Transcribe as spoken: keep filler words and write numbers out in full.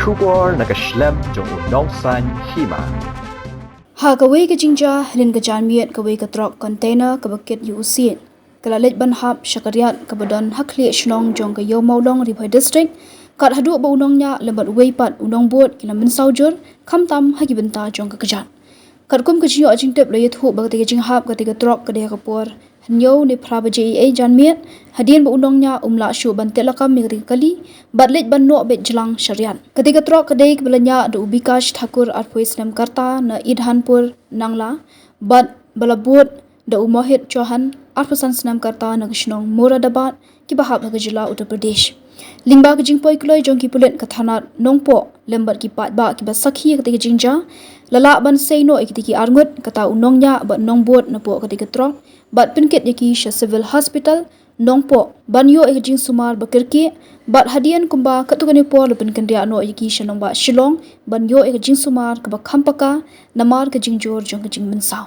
Khubor na ka shlem jong u Nongsaiñ Hima. Ha kawei ka jingjia, hynnin ka janmiet, kawei ka trok container kaba kit ïa u siej ka la leit ban hap sha ka riat kaba don ha khlieh shnong jong ka Ïew Mawlong, Ri Bhoi District, kat haduh ba u nongñiah lem bad uwei pat u nongbud ki la mynsaw jur, khamtam ha ki bynta jong ka kjat. Katkum ka jingïoh jingtip la ïathuh ba katei ka jinghap katei ka trok ka dei ha ka por hynñiew ne phra baje eiei janmiet, hadien ba u nongñiah um lah shuh ban teh lakam ïa katei ka kali bad leit ban noh beit jlang sha riat. Katei ka trok ka dei kaba la ñiah da u Bikash Thakur, arphew snem ka rta, na Idhanpur Nangla, bad ba la bud da u Mohit Chauhan, arphew san snem ka rta, na ka shnong Moradabad, kiba hap ha ka jylla Uttar Pradesh. Lyngba ka jingpoi kloi jong ki pulit ka thanat Nongpoh lem bad ki paidbah kiba sakhi ïa katei ka jingjia, la lah ban sei noh ïa kitei ki arngut, kata u nongñiah bad nongbud napoh katei ka trok, bad pynkit ïa ki sha Civil Hospital Nongpoh ban ïoh ïa ka jingsumar ba kyrkieh, bad hadien kumba katto katne por la pynkynriah noh ïa ki sha nongbah Shillong ban ïoh ïa ka jingsumar kaba kham paka namar ka jingjur jong ka jingmynsaw.